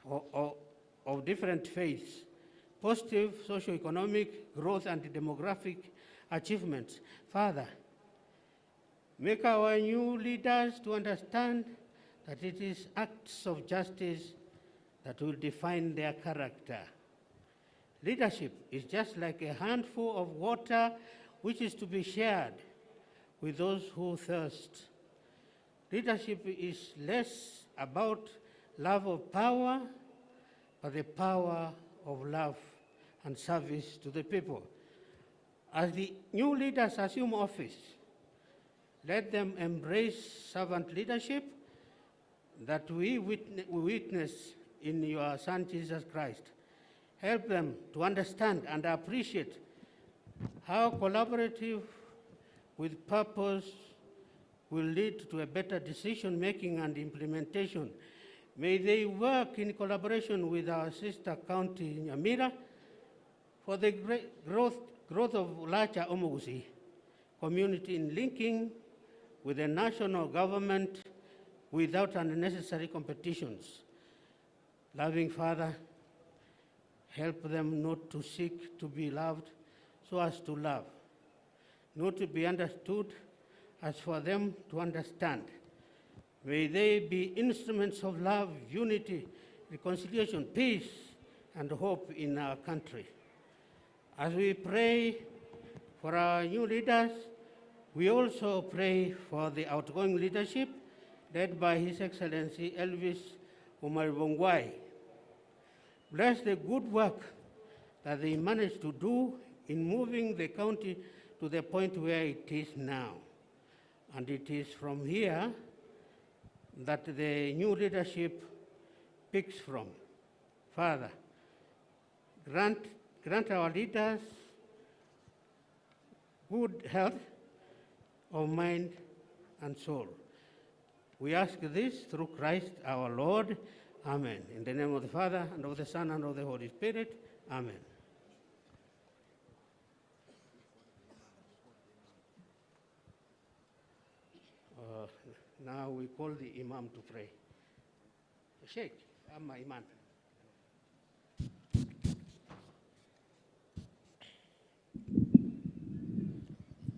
of different faiths, positive socio-economic growth and demographic achievements. Father, make our new leaders to understand that it is acts of justice that will define their character. Leadership is just like a handful of water which is to be shared with those who thirst. Leadership is less about love of power, but the power of love and service to the people. As the new leaders assume office, let them embrace servant leadership that we witness in your Son, Jesus Christ. Help them to understand and appreciate how collaborative with purpose will lead to a better decision-making and implementation. May they work in collaboration with our sister county, Nyamira, for the great growth of larger Omogusii community in linking with the national government without unnecessary competitions. Loving Father, help them not to seek to be loved so as to love, not to be understood as for them to understand. May they be instruments of love, unity, reconciliation, peace, and hope in our country. As we pray for our new leaders, we also pray for the outgoing leadership led by His Excellency Elvis Omari Ongwae. Bless the good work that they managed to do in moving the county to the point where it is now. And it is from here that the new leadership picks from. Father, grant our leaders good health of mind and soul. We ask this through Christ our Lord. Amen. In the name of the Father, and of the Son, and of the Holy Spirit. Amen. Now we call the Imam to pray. Sheikh, Amma Imam.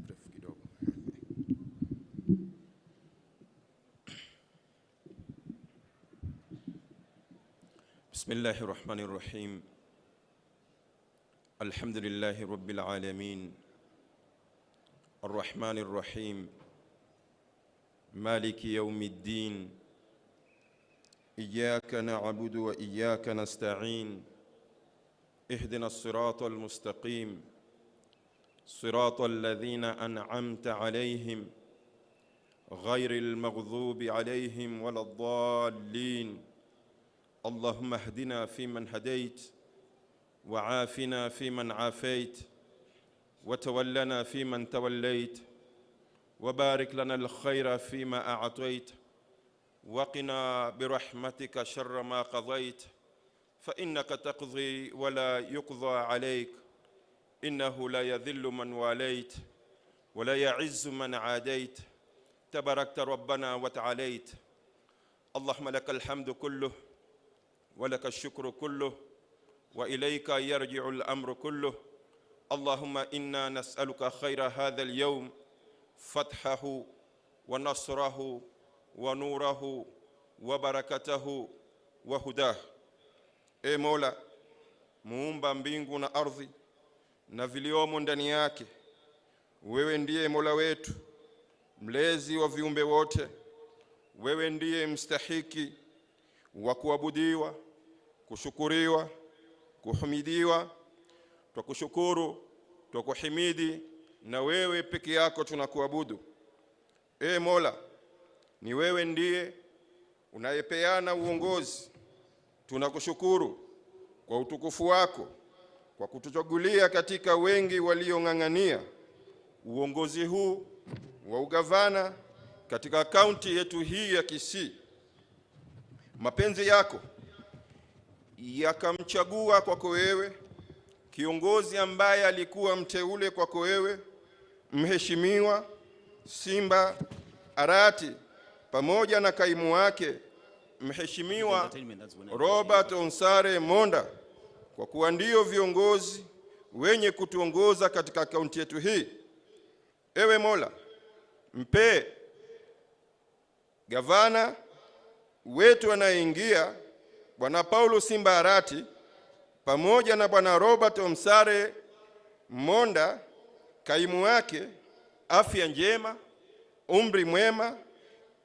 Mrefu kidogo. بسم الله الرحمن الرحيم. الحمد لله رب العالمين الرحمن الرحيم مالك يوم الدين إياك نعبد وإياك نستعين اهدنا الصراط المستقيم صراط الذين أنعمت عليهم غير المغضوب عليهم ولا الضالين. اللهم اهدنا فيمن هديت وعافنا فيمن عافيت وتولنا فيمن توليت وبارك لنا الخير فيما أعطيت وقنا برحمتك شر ما قضيت فإنك تقضي ولا يقضى عليك إنه لا يذل من واليت ولا يعز من عاديت تباركت ربنا وتعاليت. اللهم لك الحمد كله ولك الشكر كله وإليك يرجع الأمر كله. اللهم إنا نسألك خير هذا اليوم فتحه ونصره ونوره وبركته وهداه. E Mola, muumba mbingu na ardhi na viliomo ndani yake, wewe ndiye Mola wetu, mlezi wa viumbe wote. Wewe ndiye mstahiki wa kuabudiwa, kushukuriwa, kuhimidiwa. Twakushukuru, twakuhimidi, na wewe peke yako tunakuabudu. E Mola, ni wewe ndiye unayepeana uongozi. Tunakushukuru kwa utukufu wako, kwa kutuchagulia katika wengi waliong'ang'ania uongozi huu wa ugavana katika kaunti yetu hii ya Kisii. Mapenzi yako yakamchagua kwako wewe kiongozi ambaye alikuwa mteule kwako wewe, Mheshimiwa Simba Arati, pamoja na kaimu wake Mheshimiwa Entertainment, that's when I Robert Onsare Monda, kwa kuwa ndio viongozi wenye kutuongoza katika kaunti yetu hii. Ewe Mola, mpe gavana wetu anayeingia Bwana Paulo Simba Arati pamoja na Bwana Robert Onsare Monda kaimu wake afya njema, umri mwema,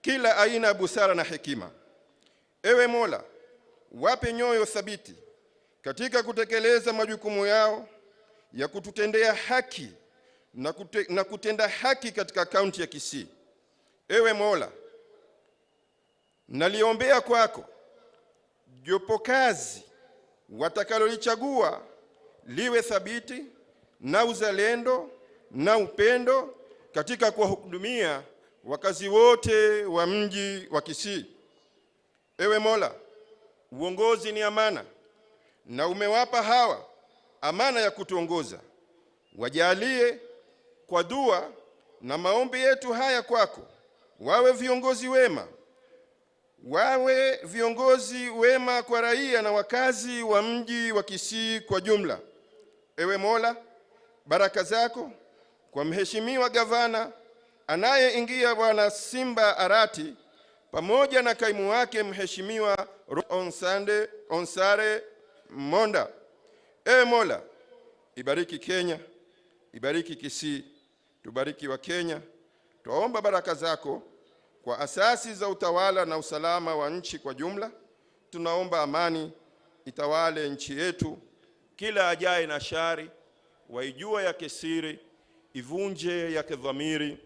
kila aina ya busara na hekima. Ewe Mola, wape nyoyo thabiti katika kutekeleza majukumu yao ya kututendea haki na kutenda haki katika kaunti ya Kisii. Ewe Mola, naliombea kwako jopo kazi watakalolichagua liwe thabiti na uzalendo na upendo katika kuwahudumia wakazi wote wa mji wa Kisii. Ewe Mola, uongozi ni amana na umewapa hawa amana ya kutuongoza. Wajalie kwa dua na maombi yetu haya kwako, wawe viongozi wema, wawe viongozi wema kwa raia na wakazi wa mji wa Kisii kwa jumla. Ewe Mola, baraka zako kwa mheshimiwa gavana anayeingia Bwana Simba Arati pamoja na kaimu wake Mheshimiwa Onsare Monda. Ewe Mola, ibariki Kenya, ibariki Kisii, tubariki wa Kenya. Twaomba baraka zako kwa asasi za utawala na usalama wa nchi kwa jumla. Tunaomba amani itawale nchi yetu. Kila ajaye na shari waijua yake siri, ivunje yake dhamiri,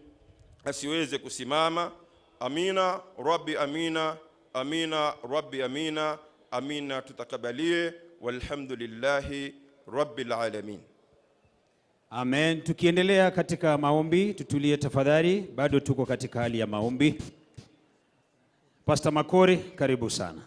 asiweze kusimama. Amina Rabbi, amina, amina Rabbi, amina, amina, tutakabalie. Walhamdulillahi Rabbil alamin. Amen. Tukiendelea katika maombi, tutulie tafadhali, bado tuko katika hali ya maombi. Pastor Makori, karibu sana.